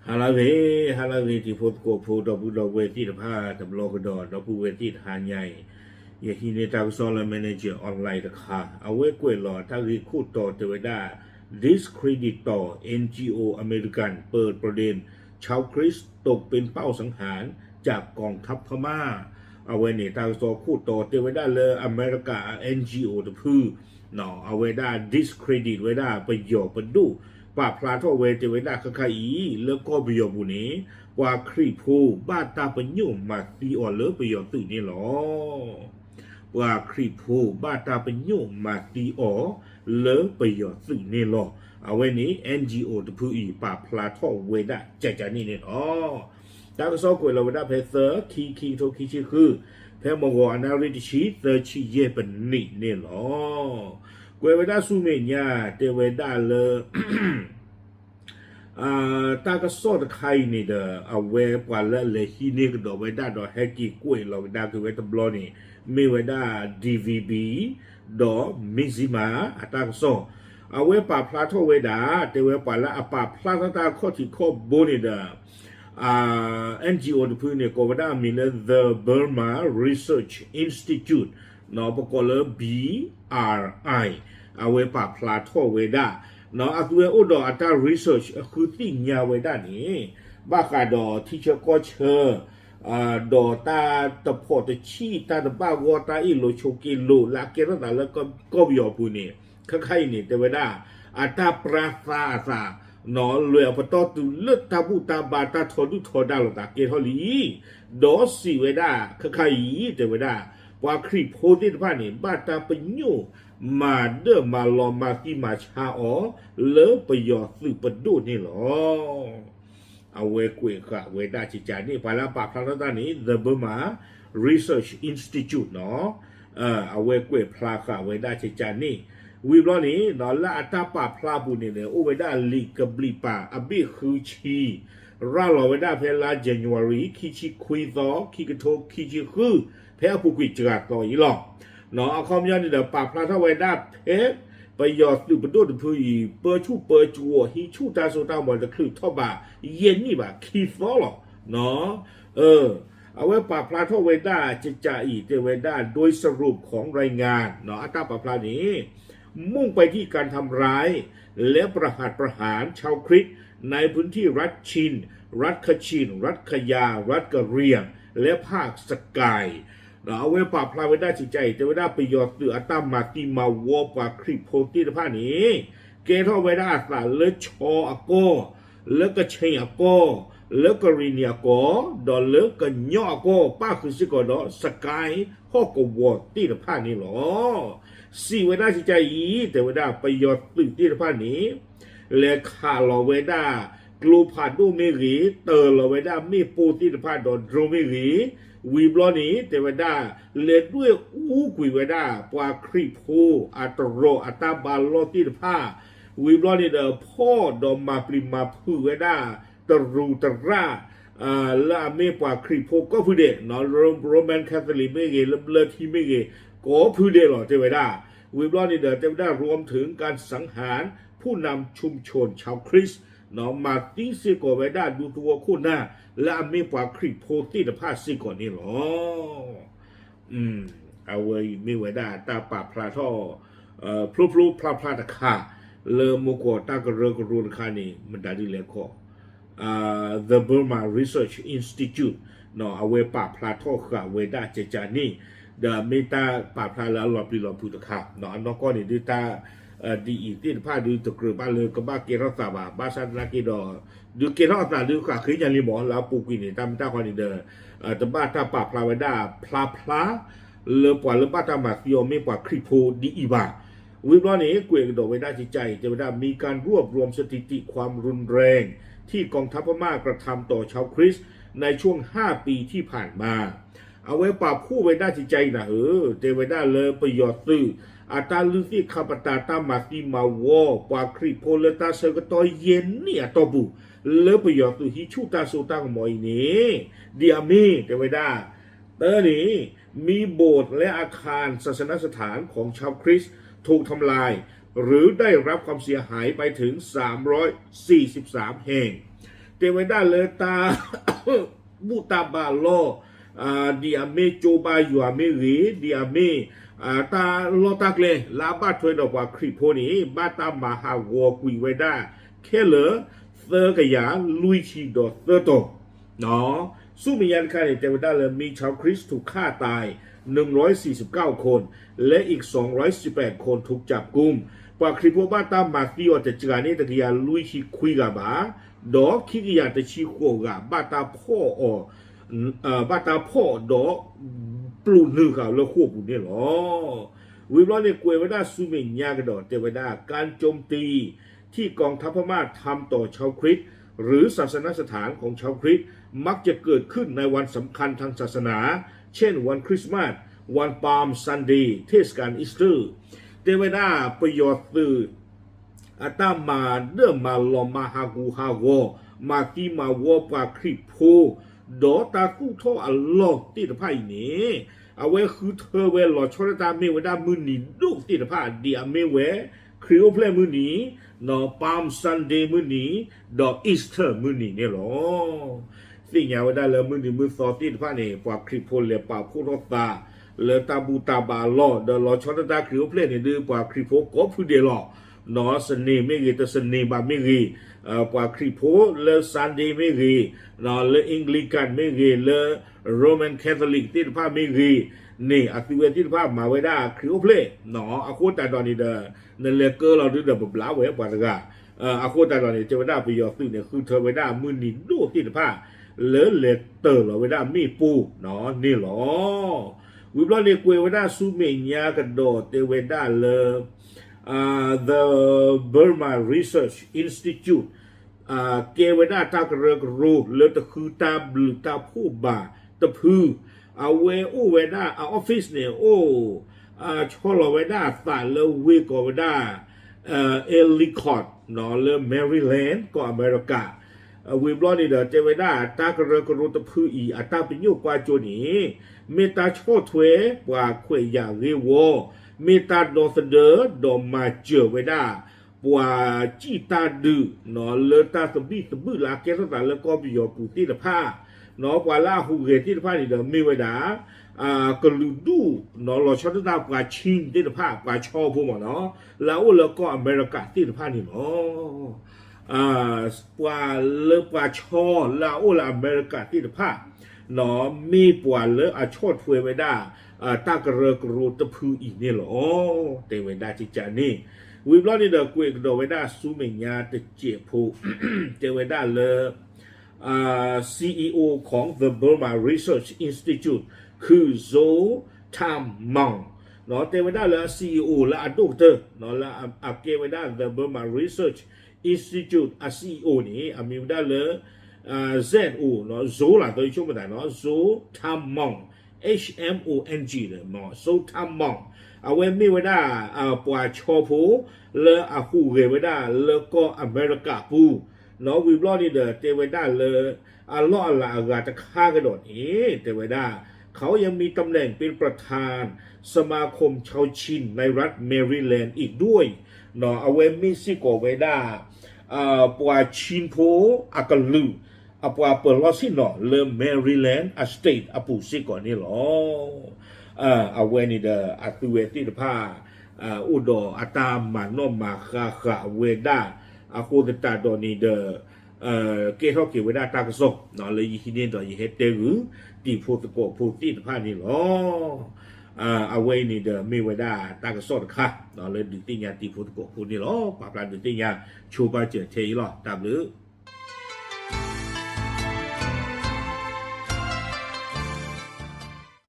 ဟါလၢအဂ့ၤ, ဟါလၢအဂ့ၤ တံၤဖိသကိးဖိ ဒီပုၢ်ဒီဝဲၢ်သ့ၣ်တဖၣ်တဘျီကဒီး, ဒီပုၢ်ဝဲၢ်သ့ၣ်တဟါညါအံၤ, ယဟံးန့ၢ်တၢ်ကစီၣ်လၢ Manager Online တခါ, အဝဲကွဲးလီၤတၢ်ဂ့ၢ်ခိၣ်တီတဲဝဲဒၣ် discredit ต่อ เอ็นจีโอ อเมริกัน เปิดประเด็น ชาวคริสต์ตกเป็นเป้าสังหารจากกองทัพพม่า အဝဲန့ၣ် တၢ်ကစီၣ်ခိၣ်တီတဲဝဲဒၣ်လၢအမဲရကၤအ NGO တဖု အဝဲဒၣ် discredit ဝဲဒၣ်ပယီၤပဒိၣ်, ပာ်ဖျါထီၣ်ဝဲတဲဝဲဒၣ်ခဲခါအံၤ လၢကီၢ်ပယီၤပူၤန့ၣ် ပှၤခရံာ်ဖိဘၣ်တၢ်ပညိၣ်မၤသံအီၤလၢပယီၤသုးန့ၣ်လီၤ. ပှၤခရံာ်ဖိဘၣ်တၢ်ပညိၣ်မၤသံအီၤလၢပယီၤသုးန့ၣ်လီၤ. အဝဲန့ၣ် NGO တဖုအံၤ ပာ်ဖျါထီၣ်ဝဲဒၣ်ကကန့ၣ်န့ၣ်လီၤ. တၢ်ကစီၣ်ကွဲးလီၤဝဲဒၣ်ဖဲသၢ ခံ ခံကထိခံဆံဃု, ဖဲမုၢ်ဂီၤအနၣ်ရံၣ်တဆံ သၢဆံယဲၢ်ပနံးန့ၣ်လီၤ. ကွဲးဝဲဒၣ်ဆူမဲာ်ညါ တဲဝဲဒၣ်လၢ တၢ်ကစီၣ်တခါအံၤန့ၣ်ဒီး အဝဲပှၤလၢအလဲၤဟံးန့ၢ်ကဒီးဝဲဒၣ်ဒီးဟဲက့ၤကွဲးလီၤကဒါက့ၤဝဲတဘျီန့ၣ် မ့ၢ်ဝဲဒၣ် DVB ဒီး Mizzima အတၢ်ကစီၣ်, အဝဲပာ်ဖျါထီၣ်ဝဲဒၣ် တဲဝဲပှၤလၢအပာ်ဖျါထီၣ်တၢ်ခီၣ်ထံးခီၣ်ဘိန့ၣ်ဒီး NGO တဖုန့ၣ် ကိးဝဲဒၣ်အမံၤလၢ The Burma Research Institute ပကိးလၢ BRI အဝဲပာ်ဖျါထီၣ်ဝဲဒၣ် အသုဝဲအိၣ်ဒီးအတၢ် research အဃုသ့ၣ်ညါဝဲဒၣ်န့ၣ် ဘၣ်ဃးဒီးထံဆၢကီၢ်ဆၢ ဒီးတၢ်တဖီၣ်တဆံၣ် တၢ်တဘၣ်ဂီၢ် တၢ်အ့ၣ်လိာ်ဆိးက့လိာ် လၢအကဲထီၣ်သးလၢကီၢ်ပယီၤပူၤန့ၣ် ခဲခါအံၤန့ၣ် တဲဝဲဒၣ် အတၢ်ပြါသးအသး လွဲၢ်အပတီၢ်တုၤလၢတၢ်ဘူၣ်တၢ်ဘါ တၢ်ထီဒုၣ်ထီဒါလိာ်သးကဲထီၣ်လံ ဒီးစံးဝဲဒၣ် ခဲခါအံၤ တဲဝဲဒၣ် ပှၤခရံာ်ဖိသ့ၣ်တဖၣ်န့ၣ် ဘၣ်တၢ်ပညိၣ်မၤဒၢၣ်မၤလီၤမၤသံမၤဆါအီၤ လၢပယီၤသုးပဒိၣ်န့ၣ်လီၤ. အဝဲကွဲးဃာ်ဝဲဒၣ်ကကန့ၣ် ပှၤလၢအပာ်ဖျါထီၣ်တၢ်န့ၣ် The Burma Research Institute နီၤ အဝဲကွဲးဖျါဃာ်ဝဲဒၣ်ကကန့ၣ် ဝံၤဘျီန့ၣ် လၢအတၢ်ပာ်ဖျါအပူၤန့ၣ် အိၣ်ဝဲဒၣ်လံာ်ကဘျံးပၤအဘ့ၣ်ဃုဆံ ရၤလီၤဝဲဒၣ်ဖဲလါ January ခံဆံခွံသီ ခံကထိခံဆံဃု ဖဲအပူၤကွံာ်စှၤသီအံၤလီၤ. အခီပညီန့ၣ်ဒီး ပာ်ဖျါထီၣ်ဝဲဒၣ်ဖဲ ပယီၤသုးပဒိၣ်တဖုအံၤ ပၢဆူၣ်ပၢကဝီၤ ဟံးဆူၣ်တၢ်စိတၢ်ကမီၤတချုးထီၣ်ဘး ယဲၢ်နံၣ်ဘၣ်ခံသီလီၤ. အဝဲပာ်ဖျါထီၣ်ဝဲဒၣ်ကကအံၤ တဲဝဲဒၣ် โดยสรุปของรายงาน အတၢ်ပာ်ဖျါန့ၣ် มุ่งไปที่การทำร้ายและประหัตประหารชาวคริสต์ในพื้นที่รัฐชิน รัฐคชิน รัฐคยา รัฐกะเหรี่ยง และภาคสกาย အဝဲပာ်ဖျါဝဲဒၣ်ကကအံၤ တဲဝဲဒၣ်ပယီၤသုးအတၢ်မၤသံမၤဝီပှၤခရံာ်ဖိသ့ၣ်တဖၣ်န့ၣ် ကဲထီၣ်ဝဲဒၣ်အသးလၢခၠီအကီၢ်, လၢကခ့ၣ်အကီၢ်, လၢကရံၣ်နံၣ်အကီၢ်, ဒီးလၢကညီအကီၢ် ပၣ်ဃုာ်စ့ၢ်ကီးဒီး စကဲဟီၣ်ကဝီၤသ့ၣ်တဖၣ်န့ၣ်လီၤ. စံးဝဲဒၣ်ကကအံၤ တဲဝဲဒၣ်ပယီၤသုးသ့ၣ်တဖၣ်န့ၣ် လဲၤခးလီၤဝဲဒၣ် ကျိဖးဒိၣ်မ့ၢ်ဂ့ၤ, တၢၤလီၤဝဲဒၣ်မ့ၣ်ပိၢ်သ့ၣ်တဖၣ်ဒီး drone မ့ၢ်ဂ့ၤ, ဝံၤဘျီန့ၣ် တဲဝဲဒၣ် လဲၤဒွဲၣ်အူကွံာ်ဝဲဒၣ် ပှၤခရံာ်ဖိအတရီးအတၢ်ဘါလီၢ်သ့ၣ်တဖၣ်, ဝံၤဘျီန့ၣ်ဒီး ဖီၣ်ဒီးမၤပျံၤမၤဖုးဝဲဒၣ် တရူးတရၣ် လၢအမ့ၢ်ပှၤခရံာ်ဖိကိးဖုဒဲး, Roman Catholic မ့ၢ်ဂ့ၤ, လၢဘျၢထံမ့ၢ်ဂ့ၤ, ကိးဖုဒဲးလီၤ တဲဝဲဒၣ်. ဝံၤဘျီန့ၣ်ဒီး တဲဝဲဒၣ် รวมถึงการสังหารผู้นำชุมชนชาวคริสต์ မၤသံစ့ၢ်ကီးဝဲဒၣ် ဒူသဝီခိၣ်နၢ် လၢအမ့ၢ်ပှၤခရံာ်ဖိသ့ၣ်တဖၣ်စ့ၢ်ကီးန့ၣ်လီၤ. အဝဲအံၤမ့ၢ်ဝဲဒၣ်တၢ်ပာ်ဖျါထီၣ် ဖျိဖျိဖျါဖျါတခါ လၢမိၢ်ကီၢ်တၢ်ကရၢကရိတခါန့ၣ် မတၤဒ်လဲၣ်ခီ The Burma Research Institute အဝဲပာ်ဖျါထီၣ်ဃာ်ဝဲဒၣ်ကကန့ၣ် ဒီးမ့ၢ်တၢ်ပာ်ဖျါလၢအလီၤပျံၤလီၤဖုးတခါ အနီၢ်ကီၢ်န့ၣ်ဒုးတၢ် ဒ်အံၤသ့ၣ်တဖၣ်ဒုးတကြၢးဘၣ်လၢကဘၣ်ကဲထီၣ်သးဘၣ် ဘၣ်ဆၣ်သနာ်က့ဒီး ဒုးကဲထီၣ်အသးဒုးဃာ်ဃ့ညါလံမး လၢအပူၤကွံာ်န့ၣ် တၢ်မ့ၢ်တၢ်ဃီန့ၣ်ဒီး တဘၣ်တၢ်ပာ်ဖျါဝဲဒၣ်ဖျါဖျါ လၢပှၤလၢဘၣ်တၢ်မၤသံအီၤမ့ၢ်ပှၤခရံာ်ဖိဒ်အံၤဘၣ်. ဝံၤဘျီန့ၣ် ကွဲးကဒီးဝဲဒၣ်ကကအံၤ တဲဝဲဒၣ် มีการรวบรวมสถิติความรุนแรงที่กองทัพพม่ากระทำต่อชาวคริสต์ในช่วงห้าปีที่ผ่านมา အဝဲပာ်ဖှိၣ်ဝဲဒၣ်ကကအံၤနၤဧၢ တဲဝဲဒၣ်လၢပယီၤသုး အတၢ်လုၢ်သ့ၣ်ခါပတာ်တၢ်မၤသံမၤဝီ ပှၤခရံာ်ဖိလၢတၢ်ဆၢကတီၢ်ယဲၢ်နံၣ်အတီၢ်ပူၤ လၢပယီၤသုးဟံးဆူၣ်တၢ်စိတၢ်ကမီၤအံၤန့ၣ် ဒ်အမ့ၢ် တဲဝဲဒၣ် တၢန့ၣ် มีโบสถ์และอาคารศาสนสถานของชาวคริสต์ถูกทำลายหรือได้รับความเสียหายไปถึงสามร้อยสี่สิบสามแห่ง တဲဝဲဒၣ်လၢတၢ် ဘူၣ်တၢ်ဘါလီၢ် ဒ်အမ့ၢ်ကၠိဘါယွၤမ့ၢ်ဂ့ၤ, ဒ်အမ့ၢ် တၢ်လီၢ်တၢ်ကျဲလၢအဘၣ်ထွဲဒီးပှၤခရံာ်ဖိန့ၣ် ဘၣ်တၢ်မၤဟးဂီၤကွံာ်ဝဲဒၣ်ခဲလၢာ် သၢကယၤလွံၢ်ဆံဒီးသၢတီၤ ဆူမဲာ်ညါတခါန့ၣ် တဲဝဲဒၣ်လၢ มีชาวคริสต์ถูกฆ่าตาย หนึ่งร้อยสี่สิบเก้าคน และอีก สองร้อยสิบแปดคน ถูกจับกุม ပှၤခရံာ်ဖိဘၣ်တၢ်မၤသံအီၤတစှၤန့ၣ် တကယၤလွံၢ်ဆံခွံဂၤဘၣ်, ဒီးခံကယၤတဆံဃိးဂၤ ဘၣ်တၢ်ဖီၣ်အီၤ ဘၣ်တၢ်ဖီၣ်ဒီး ပျိးနုာ်ဃာ်လၢဃိာ်ပူၤန့ၣ်လီၤ. ဝံၤဘျီန့ၣ် ကွဲးဝဲဒၣ်ဆူမဲာ်ညါကဒီး တဲဝဲဒၣ် การโจมตีที่กองทัพพม่าทำต่อชาวคริสต์ หรือศาสนสถานของชาวคริสต์ มักจะเกิดขึ้นในวันสำคัญทางศาสนา เช่น วันคริสต์มาส วันปาล์มซันเดย์ เทศกาลอีสเตอร์ တဲဝဲဒၣ်ပယီၤသုး အတၢ်မၤဒၢၣ်မၤလီၤမၤဟးဂူာ်ဟးဂီၤ မၤသံမၤဝီပှၤခရံာ်ဖိ ဒီးတၢ်သူၣ်ထီၣ်အလီၢ်သ့ၣ်တဖၣ်အံၤန့ၣ် အဝဲဃုထၢဝဲလီၤဆီဒၣ်တၢ်မ့ၢ်ဝဲဒၣ်မုၢ်နံၤဒိၣ်သ့ၣ်တဖၣ် ဒ်အမ့ၢ်ဝဲ ခရံာ်အိၣ်ဖျဲၣ်မုၢ်နံၤ, Palm Sunday မုၢ်နံၤ, ဒီး Easter မုၢ်နံၤန့ၣ်လီၤ. သ့ၣ်ညါဝဲဒၣ်လၢမုၢ်နံၤမုၢ်သီသ့ၣ်တဖၣ်န့ၣ် ပှၤခရံာ်ဖိလဲၤပာ်ဖှိၣ်ထီၣ်သး လၢတၢ်ဘူၣ်တၢ်ဘါအလီၢ် ဒီးလီၤဆီဒၣ်တၢ်ခရံာ်အိၣ်ဖျဲၣ်န့ၣ်ဒုး ပှၤခရံာ်ဖိကိးဖုဒဲးလီၤ. နီၢ် စနေမ့ၢ်ဂ့ၤ တစနေဘၣ်မ့ၢ်ဂ့ၤ, ပှၤခရံာ်ဖိလၢ Sunday မ့ၢ်ဂ့ၤ, လၢ Anglican မ့ၢ်ဂ့ၤ, လၢ Roman Catholic သ့ၣ်တဖၣ်မ့ၢ်ဂ့ၤန့ၣ် အသုဝဲသ့ၣ်တဖၣ်မၤဝဲဒၣ်ခရံာ်အိၣ်ဖျဲၣ်. အဃိသတးဒီးန့ၣ်ဒီး နလဲၤကၢလီၤဒုးဒီးပဘျါဝဲပှၤတဂၤ အဃိသတးဒီးန့ၣ် တဲဝဲဒၣ်ပယီၤသုးန့ၣ် ဃုထၢဝဲဒၣ်မုၢ်နံၤဒိၣ်သ့ၣ်တဖၣ် လၢလဲၤတၢၢ်လီၤဝဲဒၣ်မ့ၣ်ပိၢ်န့ၣ်လီၤ. ဝံၤဘျီန့ၣ် ကွဲးဝဲဒၣ်ဆူမဲာ်ညါကဒီး တဲဝဲဒၣ်လၢ The Burma Research Institute ကဲဝဲဒၣ်တၢ်ကရၢကရိလၢတဃုတၢ်ဘျုးတၢ်ဖှိၣ်ဘၣ်တဖု အဝဲအိၣ်ဝဲဒၣ်အ office န့ၣ် အိၣ် ဆီလီၤဝဲဒၣ်အသးလၢဝ့ၢ်ကိးဝဲဒၣ် Ellicott လၢ Maryland ကီၢ်အမဲရကၤ ဝံၤဘျီန့ၣ်ဒီး တဲဝဲဒၣ်တၢ်ကရၢကရိတဖုအံၤ အတၢ်ပညိၣ်ကွၢ်စိန့ၣ် မ့ၢ်တၢ်ဆီၣ်ထွဲပှၤခွဲးယာ်ဂ့ၢ်ဝီ, မ့ၢ်တၢ်ဒီသဒၢဒီးမၤစၢၤဝဲဒၣ် ပှၤစံၣ်တၢ်ဒုး လၢတၢ်သဘံၣ်သဘုၣ်လၢအကဲထီၣ်သးလၢကီၢ်ပယီၤပူၤသ့ၣ်တဖၣ် ပှၤလၢအဟူးဂဲၤသ့ၣ်တဖၣ်န့ၣ်ဒီး မ့ၢ်ဝဲဒၣ် ကလုာ်ဒူၣ် လီၤဆီဒၣ်တၢ်ပှၤ Chin သ့ၣ်တဖၣ် ပှၤဆီဖိမ့ၢ်နီၤ လၢအအိၣ်လၢကီၢ်အမဲရကၤသ့ၣ်တဖၣ်န့ၣ်လီၤ. ပှၤလၢပှၤဆီလၢအအိၣ်လၢအမဲရကၤသ့ၣ်တဖၣ် မ့ၢ်ပှၤလၢအဆီၣ်ထွဲဝဲဒၣ် တၢ်ကရၢကရိတဖုအံၤန့ၣ်လီၤ. တဲဝဲဒၣ်ကကန့ၣ် ဝံၤဘျီန့ၣ်ဒီး ကွဲးကဒီးဝဲဒၣ်ဆူမဲာ်ညါတစဲးဖိ တဲဝဲဒၣ်လၢ CEO ของ The Burma Research Institute คือ Zo Tham Maung တဲဝဲဒၣ်လၢ CEO လၢအဒိၣ်ကတၢၢ် လၢအကဲဝဲဒၣ် The Burma Research Institute အ CEO န့ၣ် အမံၤဝဲဒၣ်လၢ Zo နီၤ Zo လၢသိဆိကမိၣ်သးနီၤ Zo Tham Maung, H M O N G ဒီး Zo Tham Maung အဝဲမ့ၢ်ဝဲဒၣ် ပှၤဆီဖိ လၢအဟူးဂဲၤဝဲဒၣ်လၢကီၢ်အမဲရကၤပူၤ နီၤ ဝံၤဘျီန့ၣ်ဒီး တဲဝဲဒၣ်လၢ အလီၢ်အလၤအဂၤတခါကဒီးန့ၣ် တဲဝဲဒၣ် เขายังมีตำแหน่งเป็นประธานสมาคมชาวชินในรัฐแมริแลนด์อีกด้วย နီၤ အဝဲမ့ၢ်စ့ၢ်ကီးဝဲဒၣ် ပှၤ Chin ဖိအကလုာ် အပှၤပၢၤလီၢ်ဆ့ၣ်နီၤလၢ Maryland အ state အပူၤစ့ၢ်ကီးန့ၣ်လီၤ. အဝဲန့ၣ်ဒီး အသုဝဲသ့ၣ်တဖၣ် အိၣ်ဒီးအတၢ်မၤနီၣ်မၤဃါဃာ်ဝဲဒၣ် အဃိသတးဒီးန့ၣ်ဒီး ကဲထီၣ်က့ၤဝဲဒၣ်တၢ်ကစီၣ် လၢယဟံးန့ၢ်ဒီးယဟဲတဲဂုာ် တံၤဖိသကိးဖိသ့ၣ်တဖၣ်န့ၣ်လီၤ. အဝဲအံၤန့ၣ်ဒီးမ့ၢ်ဝဲဒၣ်တၢ်ကစီၣ်တခါ လၢဒုးသ့ၣ်ညါတံၤဖိသကိးဖိန့ၣ်လီၤ. ပာ်ဖျါဒုးသ့ၣ်ညါ ဆိပာ်စၢၤထဲအံၤလီၤ. တၢ်ဘျုး